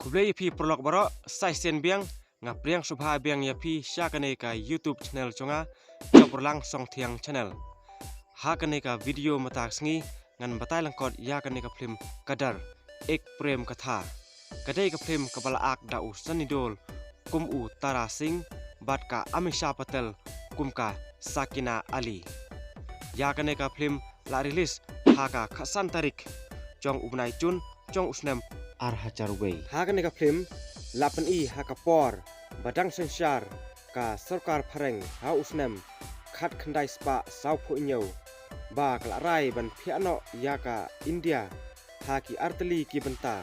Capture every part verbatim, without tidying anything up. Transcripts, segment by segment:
Khublei ïa phi paralok baroh, sa shisien biang nga pdiang sngewbha biang ïa phi sha kane ka YouTube channel jong nga, Jop Rlang Songthiang Channel. Ha kane ka video mynta ka sngi ngan batai lyngkot ïa kane ka phlim Gadar Ek Prem Katha. Ka dei ka phlim kaba la act da u Sunny Deol kum u Tara Singh bad ka Ameesha Patel kum ka Sakina Ali. Ïa kane ka phlim la release ha ka khatsan tarik jong u bnai Jun jong u snem ar hajar wei. Ha kane ka phlim la pyni ha ka por ba dang synshar ka sorkar phareng ha u snem khatkhyndai spah sawphew hynñiew, ba ka la rai ban phiah noh ïa ka India ha ki artylli ki bynta,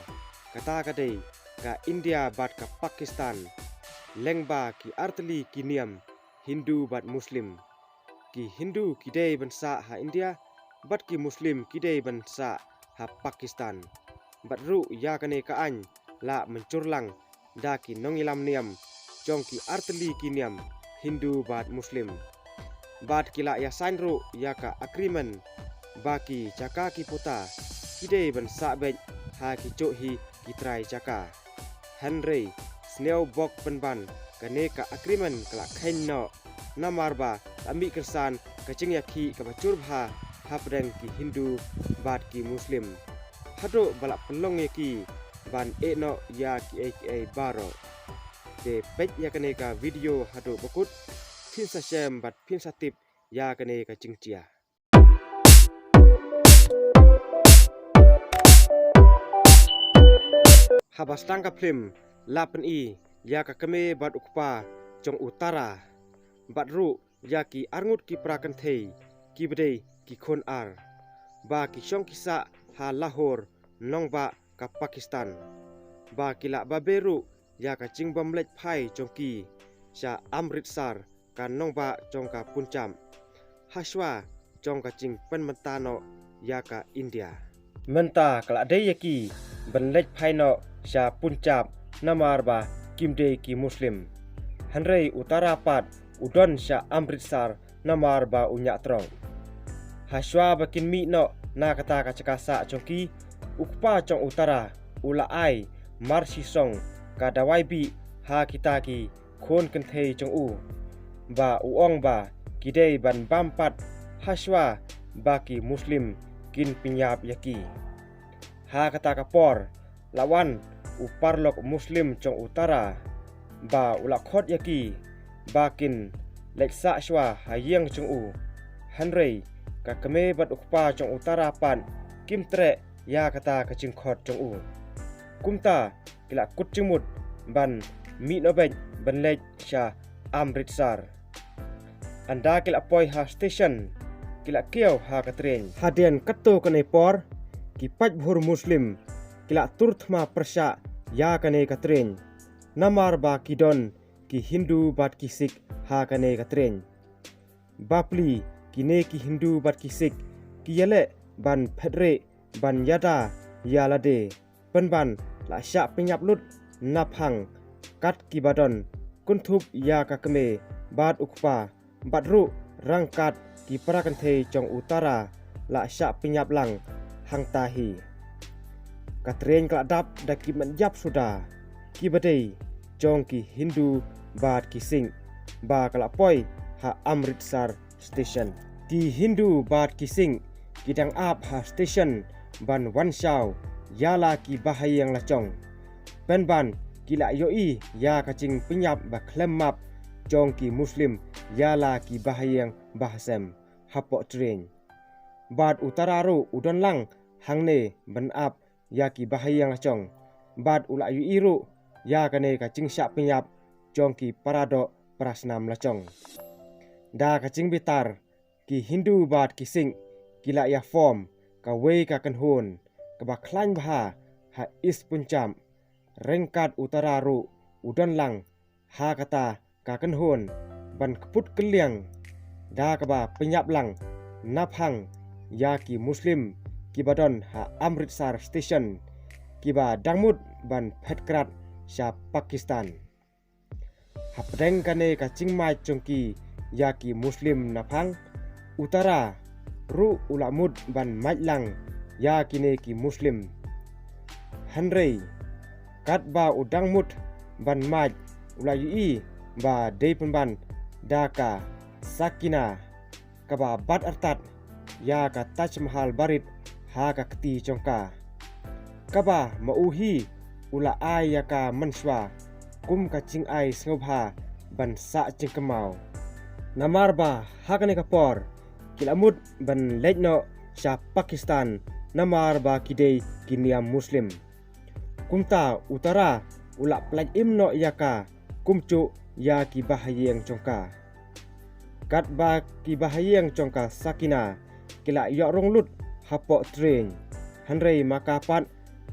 kata ka dei ka India bad ka Pakistan, lyngba ki artylli ki niam Hindu bad Muslim. Ki Hindu ki dei ban sah ha India bad ki Muslim ki dei ban sah ha Pakistan. Bad ruh ïa kane ka aiñ la mynjur lang da ki nongïalam niam jong ki artylli ki niam Hindu bad Muslim. Bad ki la ïa sign ruh ïa ka agreement ba ki jaka ki puta ki dei ban sah beit ha ki juh hi ki trai jaka. Hynrei sniew bok pynban kane ka agreement ka la kheiñ noh, namar ba la mih kyrsan ka jingïakhih kaba jur bha hapdeng ki Hindu bad ki Muslim, haduh ba la pynlong ïa ki ban eh noh ïa kiei kiei baroh. Te peit ïa kane ka video haduh ba kut, phin sa shem bad phin sa tip ïa kane ka jingjia. Haba sdang ka phlim la pyni ïa ka kmie bad u kpa jong u Tara, bad ruh ïa ki arngut ki para kynthei kiba dei ki khun ar, ba ki shong ki sah ha Lahore, nongbah ka Pakistan, ba ki la babe ruh ïa ka jingbym leit phai jong ki sha Amritsar, ka nongbah jong ka Punjab, hashwa jong ka jingpynmynta noh ïa ka India. Mynta ka la dei ïa ki ban leit phai noh sha Punjab namar ba kim dei ki Muslim. Hynrei u Tara pat u don sha Amritsar namar ba u ñiah trong. Hashwa ba kin mih noh na kata ka jaka sah jong ki, u kpa jong u Tara u la ai mar shisong ka dawai bih ha kita ki khun kynthei jong u, ba u ong ba ki dei ban bam pat hashwa ba ki Muslim kin pynïap ïa ki. Ha kata ka por la wan u paralok Muslim jong u Tara, ba u la khot ïa ki ba kin leit sah shuwa ha ïing jong u. Hynrei ka kmie bad u kpa jong u Tara pat kim treh ïa kata ka jingkhot jong u. Kumta ki la kut jingmut ban mih noh beit ban leit sha Amritsar. Ynda ki la poi ha station, ki la kiew ha ka tren. Hadien katto katne por, ki paidbah Muslim ki la tur thma pyrshah ïa kane ka tren, namar ba ki don ki Hindu bad ki Sikh ha kane ka tren. Bapli kine ki Hindu bad ki Sikh ki ïaleh ban phet rieh ban ïada ïa lade, pynban la shah pynïap lut naphang kat kiba don, kynthup ïa ka kmie bad u kpa, bad ruh ryngkat ki para kynthei jong u Tara la shah pynïap lang hangta hi. Ka tren ka la dap da ki met ïap suda kiba dei jong ki Hindu bad ki Sikh, ba ka la poi ha Amritsar station. Ki Hindu bad ki Sikh ki dang ap ha station ban wan shaw ïa la ki bahaïing la jong, pynban ki la ïohi ïa ka jingpynïap ba khlem map jong ki Muslim ïa la ki bahaïing bahasem hapoh tren. Bad u Tara ruh u don lang hangne ban ap ïa ki bahaïing la jong, bad u la ïohi ruh ïa kane ka jingshah pynïap jong ki paradoh parasnam la jong. Da ka jingbitar, ki Hindu bad ki Sikh ki la ïa form kawei ka kynhun kaba khlaiñ bha ha East Punjab, ryngkat u Tara ruh u don lang ha kata ka kynhun ban kput kylliang, da kaba pynïap lang naphang ïa ki Muslim kiba don ha Amritsar station, kiba dang mut ban phet krat sha Pakistan. Hapdeng kane ka jingmait jong ki ïa ki Muslim naphang, u Tara ruh u la mut ban mait lang ïa kine ki Muslim. Hynrei Katba u dang mut ban mad, u la ïohi ba dei pynban da ka Sakina kaba bat artat ïa ka Taj Mahal barit ha ka kti jong ka, kaba ma u hi u la ai ïa ka mynshuwa kum ka jingai sngewbha ban sah jingkynmaw. Namar ba ha kane ka por ki la mut ban leit noh sha Pakistan, namar ba ki dei ki niam Muslim. Kumta u Tara u la pyllait im noh ïa ka kumjuh ïa ki bahaïing jong ka. Katba ki bahaïing jong ka Sakina ki la ïoh rung lut hapoh train, hynrei ma ka pat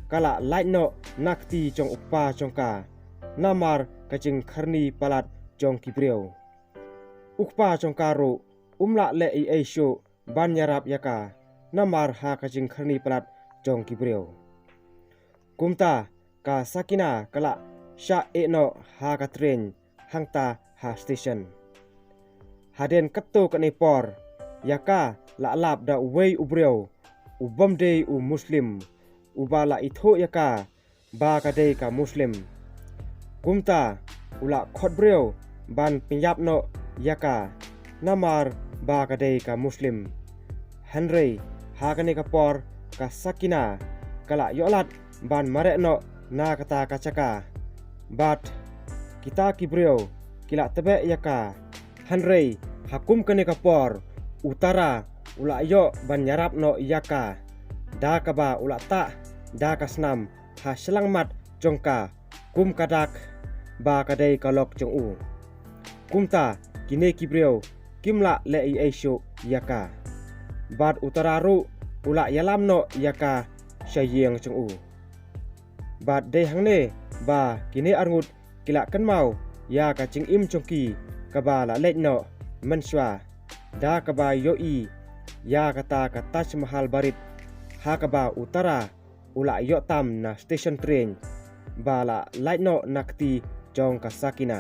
ka la lait noh na kti jong u kpa jong ka namar ka jingkhyrni palat jong ki briew. U kpa jong ka ruh um lah leh ei ei shuh ban ïarap ïa ka namar ha ka jingkhyrni palat jong ki briew. Kumta ka Sakina ka la shah ïeh noh ha ka train hangta ha station. Hadien katto katne por ïa ka la lap da uwei u briew u bym dei u Muslim, uba la ithuh ïa ka ba ka dei ka Muslim. Kumta u la khot briew ban pynïap noh ïa ka namar ba ka dei ka Muslim. Hynrei ha kane ka por ka Sakina ka la ïoh lad ban mareh noh na kata ka jaka. Bad kita ki briew ki la tbeh ïa ka. Hynrei ha kum kane ka por u Tara u la ïoh ban ïarap noh ïa ka da kaba u la tah da ka snam ha shyllangmat jong ka kum ka dak ba ka dei ka lok jong u. Kumta kine ki briew kim lah leh ei ei shuh ïa ka. Bad u Tara ruh u la ïalam noh ïa ka sha ïing jong u. Bad dei hangne ba kine arngut ki la kynmaw ïa ka jingim jong ki kaba la leit noh mynshuwa, da kaba ïohi ïa kata ka Taj Mahal barit ha kaba u Tara u la ïoh tam na station train ba la lait noh na kti jong ka Sakina.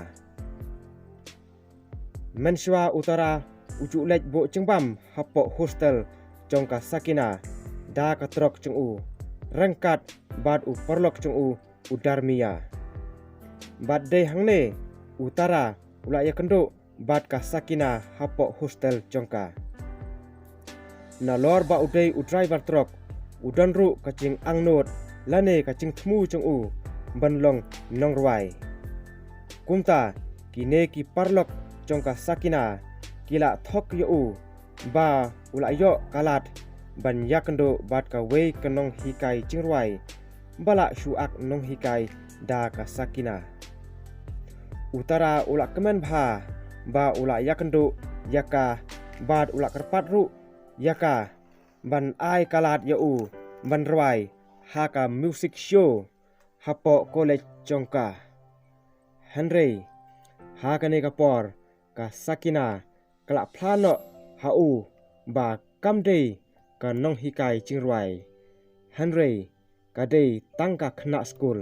Mynshuwa u Tara u ju leit buh jingbam hapoh hostel jong ka Sakina da ka trok jong u, ryngkat bad u paralok jong u, u Darmiya. Bad dei hangne u Tara u la ïakynduh bad ka Sakina hapoh hostel jong ka. Nalor ba u dei u driver trok, u don ruh ka jingangnud lane ka jingthmu jong u ban long nongrwai. Kumta kine ki paralok jong ka Sakina ki la thok ïa u ba u la ïoh ka lad ban ïakynduh bad kawei ka nonghikai jingrwai ba la shu ak nonghikai da ka Sakina. U Tara u la kmen bha ba u la ïakynduh ïa ka bad u la kyrpad ruh ïa ka ban ai ka lad ïa u ban rwai ha ka music show hapoh college jong ka. Hynrei ha kane ka por ka Sakina ka la phla noh ha u ba kam dei ka nonghikai jingrwai, hynrei ka dei tang ka khynnah skul,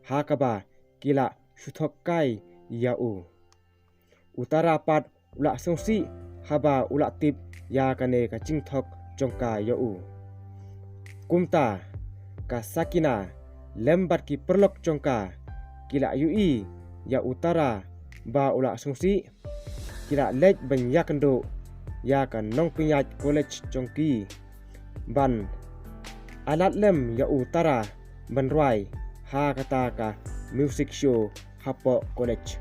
ha kaba ki la shu thok kai ïa u. U Tara pat u la sngewsih haba u la tip ïa kane ka jingthok jong ka ïa u. Kumta ka Sakina lem bad ki paralok jong ka ki la ïohi ïa u Tara ba u la sngewsih, ki la leit ban ïakynduh ïa ka nongpynïaid college jong ki ban ai lad lem ïa u Tara ban rwai ha kata ka music show hapoh college.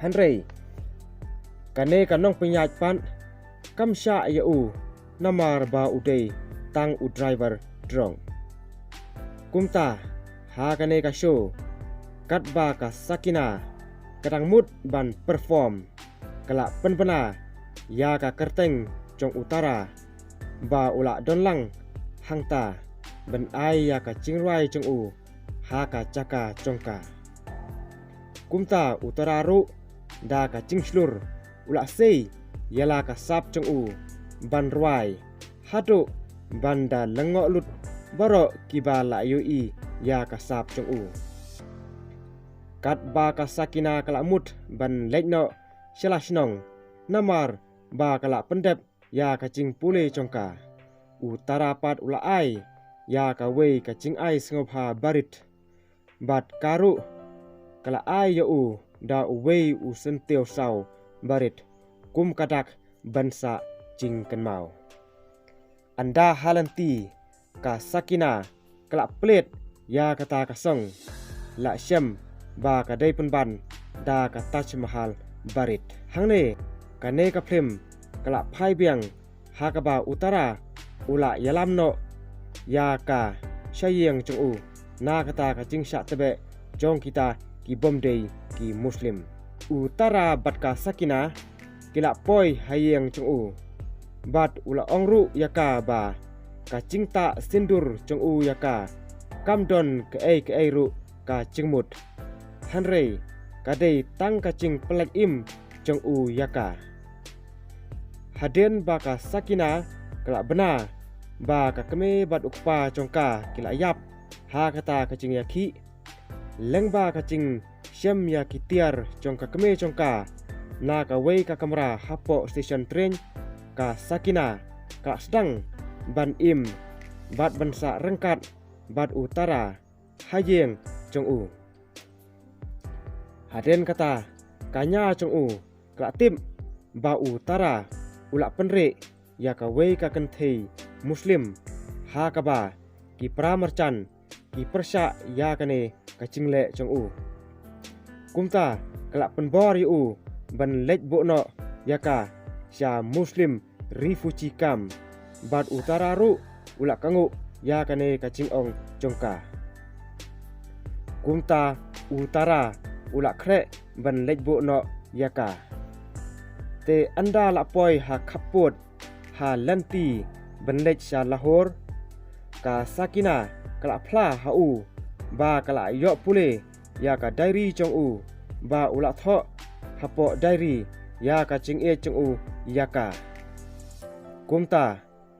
Hynrei kane ka nongpynïaid pat kam shah ïa u namar ba u dei tang u driver trok. Kumta ha kane ka show, katba ka Sakina ka dang mut ban perform, ka la pynbna ïa ka kyrteng jong u Tara ba u la don lang hangta ban ai ïa ka jingrwai jong u ha ka jaka jong ka. Kumta u Tara ruh da ka jingshlur u la sei ïa la ka sap jong u ban rwai haduh ban da lyngngoh lut baroh kiba la ïohi ïa ka sap jong u. Katba ka Sakina ka la mut ban leit noh sha la shnong namar ba ka la pyndep ïa ka jingpule jong ka, u Tara pat u la ai ïa kawei ka jingai sngewbha barit. Bad ka ruh ka la ai ïa u da uwei u syntiew saw barit kum ka dak ban sah jingkynmaw. Ynda ha lynti ka Sakina ka la plie ïa kata ka song, la shem ba ka dei pynban da ka Taj Mahal barit. Hangne kane ka phlim ka la phai biang ha kaba u Tara u la ïalam noh ïa ka sha ïing jong u na kata ka jingshah tbeh jong kita ki bym dei ki Muslim. U Tara bad ka Sakina ki la poi ha ïing jong u. Bad u la ong ruh ïa ka ba ka jingtah sindur jong u ïa ka kam don kaei kaei ruh ka jingmut. Hynrei ka dei tang ka jingpyllait im jong u ïa ka. Hadien ba ka Sakina ka la bna ba ka kmie bad u kpa jong ka ki la ïap ha kata ka jingïakhih, lyngba ka jingshem ïa ki tiar jong ka kmie jong ka na kawei ka kamra hapoh station train, ka Sakina ka la sdang ban im bad ban sah ryngkat bad u Tara ha ïing jong u. Hadien kata ka nia jong u ka la tip ba u Tara u la pynrih ïa kawei ka kynthei Muslim ha kaba ki para marjan ki pyrshah ïa kane ka jingleh jong u. Kumta ka la pynbor ïa u ban leit buh noh ïa ka sha Muslim refugee camp. Bad u Tara ruh u la kyngoh ïa kane ka jingong jong ka. Kumta u Tara u la khreh ban leit buh noh ïa ka. Te ynda la poi ha khappud ha lynti ban leit sha Lahore, ka Sakina ka la phla ha u ba ka la ïoh pule ïa ka diary jong u, ba u la thoh hapoh diary ïa ka jingïeit jong u ïa ka. Kumta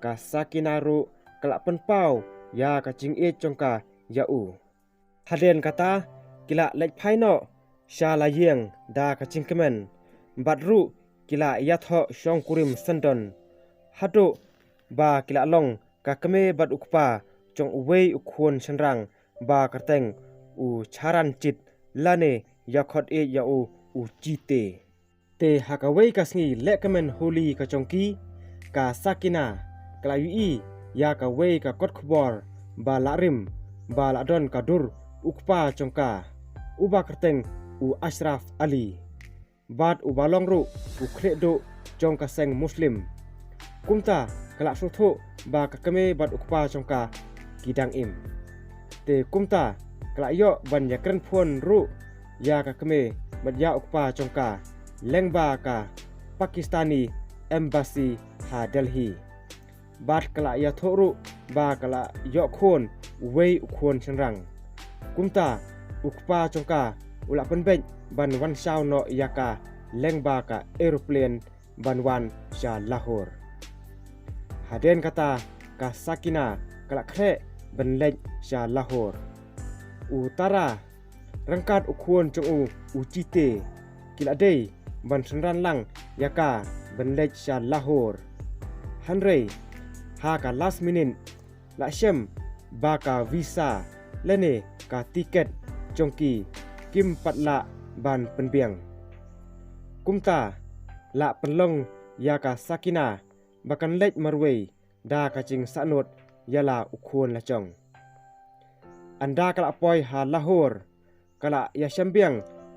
ka Sakina ruh ka la pynpaw ïa ka jingïeit jong ka ïa u. Hadien kata ki la leit phai noh sha la ïing da ka jingkmen, bad ruh ki la ïathoh shongkurim syndon, haduh ba ki la long ka kmie bad u kpa jong uwei u khun shynrang ba kyrteng u Charanjit, lane ïa khot ïeit ïa u, u Jite. Te ha kawei ka sngi lehkmen Holi ka jong ki, ka Sakina ka la ïohi ïa kawei ka kot khubor ba la rim ba la don ka dur u kpa jong ka, uba kyrteng u Ashraf Ali, bad uba long ruh u khlieh duh jong ka seng Muslim. Kumta ka la sngewthuh ba ka kmie bad u kpa jong ka ki dang im. Te kumta ka la ïoh ban ïakren phone ruh ïa ka kmie bad ïa u kpa jong ka lyngba ka Pakistani embassy ha Delhi. Bad ka la ïathuh ruh ba ka la ïoh khun uwei u khun shynrang. Kumta u kpa jong ka u la pynbeit ban wan shaw noh ïa ka lyngba ka aeroplane ban wan sha Lahore. Hadien kata ka Sakina ka la khreh ban leit sha Lahore. U Tara ryngkat u khun jong u, u Jite, ki la dei ban synran lang ïa ka ban leit sha Lahore. Hynrei ha ka last minute la shem ba ka visa lane ka tiket jong ki kim pat lah ban pynbiang. Kumta la pynlong ïa ka Sakina ba kan leit marwei da ka jingsahnud ïa la u khun la jong. Ynda ka la poi ha Lahore, ka la ïashem biang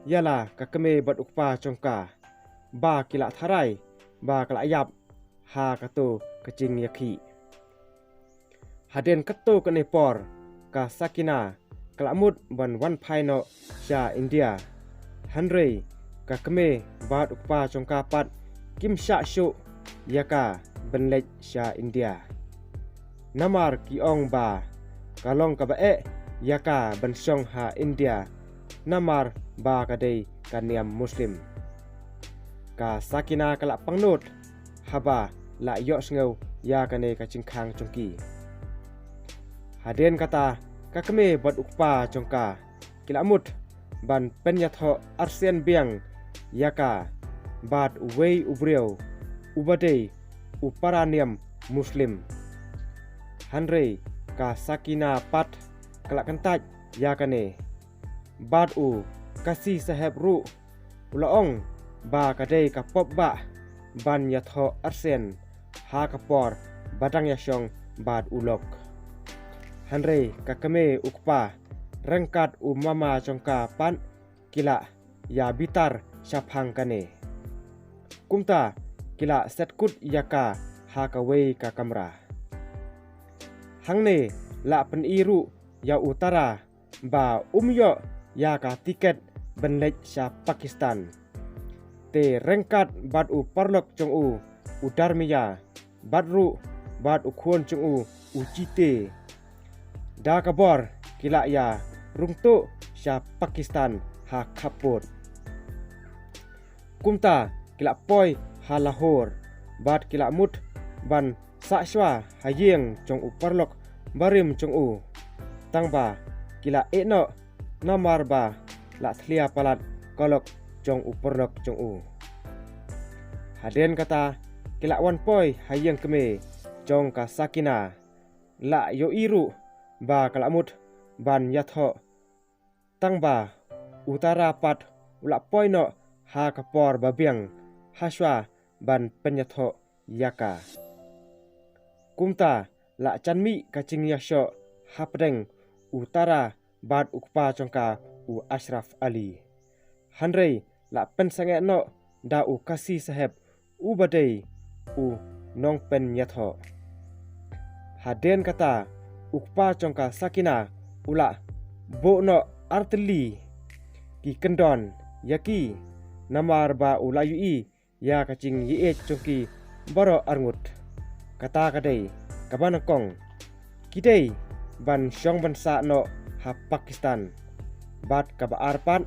ïa la ka kmie bad u kpa jong ka ba ki la tharai ba ka la ïap ha kato ka jingïakhih. Hadien kato kane por ka Sakina ka la mut ban wan phai noh sha India. Hynrei ka kmie bad u kpa jong ka pat kim shah shuh ïa ka ban leit sha India. Namar ki ong ba ka long kaba eh ïa ka ban shong ha India, namar ba ka dei ka niam Muslim. Ka Sakina ka la pangnud haba la ïohsngew ïa kane ka jingkhang jong ki. Hadien kata ka kmie bad u kpa jong ka ki la mut ban pynïathoh arsien biang ïa ka bad uwei u briew uba dei u para niam Muslim. Hynrei ka Sakina pat ka la kyntait ïa kane. Bad u Kasi Saheb ruh u la ong ba ka dei ka pop bah ban ïathoh arsien ha ka por ba dang ïashong bad u lok. Hynrei ka kmie u kpa ryngkat u mama jong ka pat ki la ïa bitar shaphang kane. Kumta ki la set kut ïa ka ha kawei ka kamra. Hangne la pyni ruh ïa u Tara ba um ïoh ïa ka tiket ban leit sha Pakistan. Te ryngkat bad u paralok jong u, u Darmiya, bad ruh bad u khun jong u, u Jite, da ka bor ki la ïa rung tuh sha Pakistan ha khappud. Kumta ki la poi ha Lahore bad ki la mut ban sah shuwa ha ïing jong u paralok barim jong u. Tang ba ki la ïeh noh namar ba la thlia palat ka lok jong u paralok jong u. Hadien kata ki la wan poi ha ïing kmie jong ka Sakina. La ïohi ruh ba ka la mut ban ïathoh. Tang ba u Tara pat u la poi noh ha ka por ba biang ha shuwa ban pynïathoh ïa ka. Kumta la jan mih ka jingïashoh hapdeng u Tara bad u kpa jong ka u Ashraf Ali. Hynrei la pynsangeh noh da u Kasi Saheb u ba dei u nongpynïathoh. Hadien kata u kpa jong ka Sakina u la buh noh artylli ki kyndon ïa ki namar ba u la ïohi ïa ka jingïeit jong ki baroh arngut. Kata ka dei kaba nyngkong, ki dei ban shong ban sah noh ha Pakistan. Bad kaba ar pat,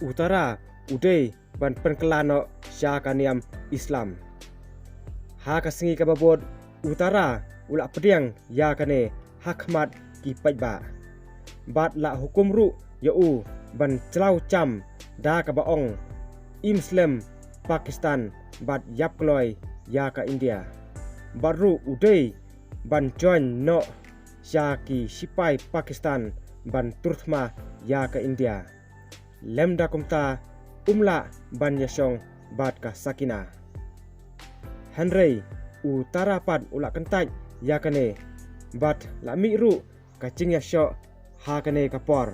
u Tara u dei ban pynkylla noh sha ka niam Islam. Ha ka sngi kaba bud u Tara u la pdiang ïa kane ha khmat ki paidbah. Bad la hukum ruh ïa u ban jlaw jam da kaba ong, im slem Pakistan bad ïap kloi ïa ka India. Bad ruh u dei ban join noh sha ki sipai Pakistan ban tur thma ïa ka India. Lymda kumta um lah ban ïashong bad ka Sakina. Hynrei u Tara pat u la kyntait ïa kane bad la mih ruh ka jingïashoh ha kane ka por.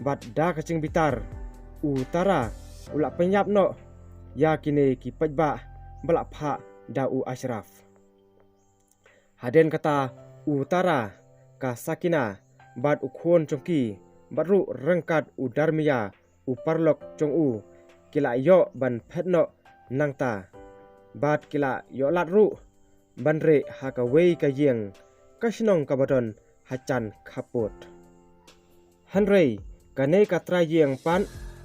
Bad da ka jingbitar u Tara u la pynïap noh ïa kine ki paidbah ba la phah da u Ashraf. Hadien kata u Tara, ka Sakina bad u khun jong ki bad ruh ryngkat u Darmiya u paralok jong u ki la ïoh ban phet noh nangta. Bad ki la ïoh lad ruh ban rieh ha kawei ka ïing ka shnong kaba don ha jan khappud. Hynrei kane ka trai ïing pat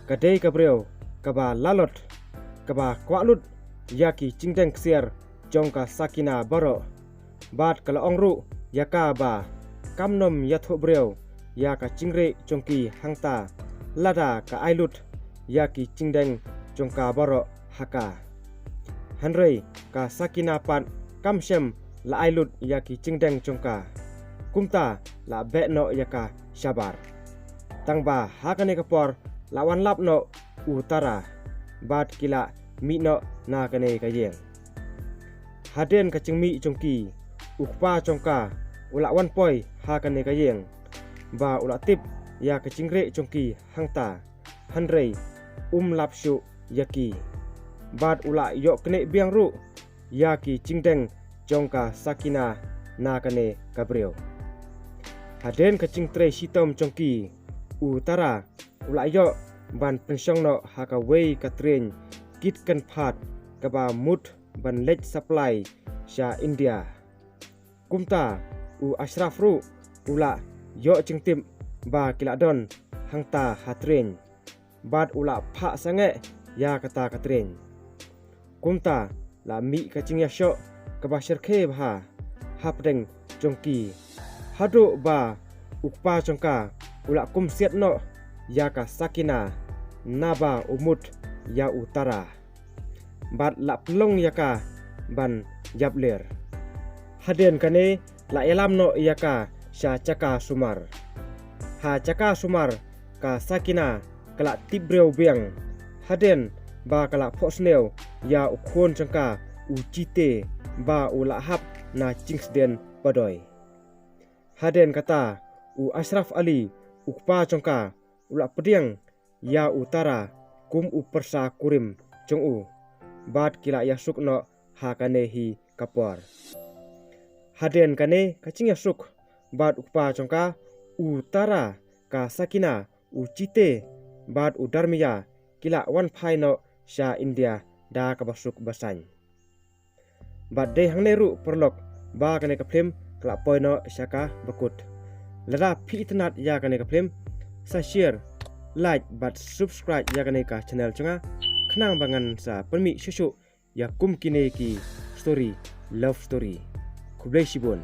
ka dei ka briew kaba lalot, kaba kwah lut ïa ki jingdeng ksiar jong ka Sakina baroh. Bad ka la ong ruh ïa ka ba kam nym ïathuh briew ïa ka jingrieh jong ki hangta lada ka ai lut ïa ki jingdeng jong ka baroh ha ka. Hynrei ka Sakina pat kam shym la ai lut ïa ki jingdeng jong ka. Kumta la beh noh ïa ka shabar. Tang ba ha kane ka por la wan lap noh u Tara bad ki la mih noh na kane ka ïing. Hadien ka jingmih jong ki, u kpa jong ka u la wan poi ha kane ka ïing ba u la tip ïa ka jingrieh jong ki hangta. Hynrei um lap shuh ïa ki. Bad u la ïoh knieh biang ruh ïa ki jingdeng jong ka Sakina na kane ka briew. Hadien ka jingtrei shitom jong ki, u Tara u la ïoh ban pynshong noh ha kawei ka tren kit kynphad kaba mut ban leit supply sha India. Kumta u Ashraf ruh u la ïoh jingtip ba ki la don hangta ha tren. Bad u la phah sangeh ïa kata ka tren. Kumta la mih ka jingïashoh kaba shyrkhei bha hapdeng jong ki. Haduh ba u kpa jong ka u la kumsiat noh ïa ka Sakina naba u mut ïa u Tara. Bad la pynlong ïa ka ban ïap ler. Hadien kane la ïalam noh ïa ka cha chaka sumar. Ha chaka sumar ka Sakina ka la tip briew biang. Hadien ba ka la phohsniew ïa u khun jong ka u Jite ba u la hap na jingsdien padoi. Hadien kata u Ashraf Ali u kpa jong ka u la pdiang ïa u Tara kum u pyrsa kurim jong u. Bad ki la ïasuk noh ha kane hi ka por. Hadien kane ka jingïasuk bad u kpa jong ka u Tara, ka Sakina, u Jite bad u Darmiya ki la wan phai noh sha India da kaba suk ba saiñ. Bad dei hangne ruh paralok ba kane ka phlim ka la poi noh sha kaba kut. Lada phi itynnad ïa kane ka phlim, sa share, like bad subscribe ïa kane ka channel jong nga khnang ba ngan sa pynmih shuh shuh ïa kum kine ki story, love story. Khublei shibun.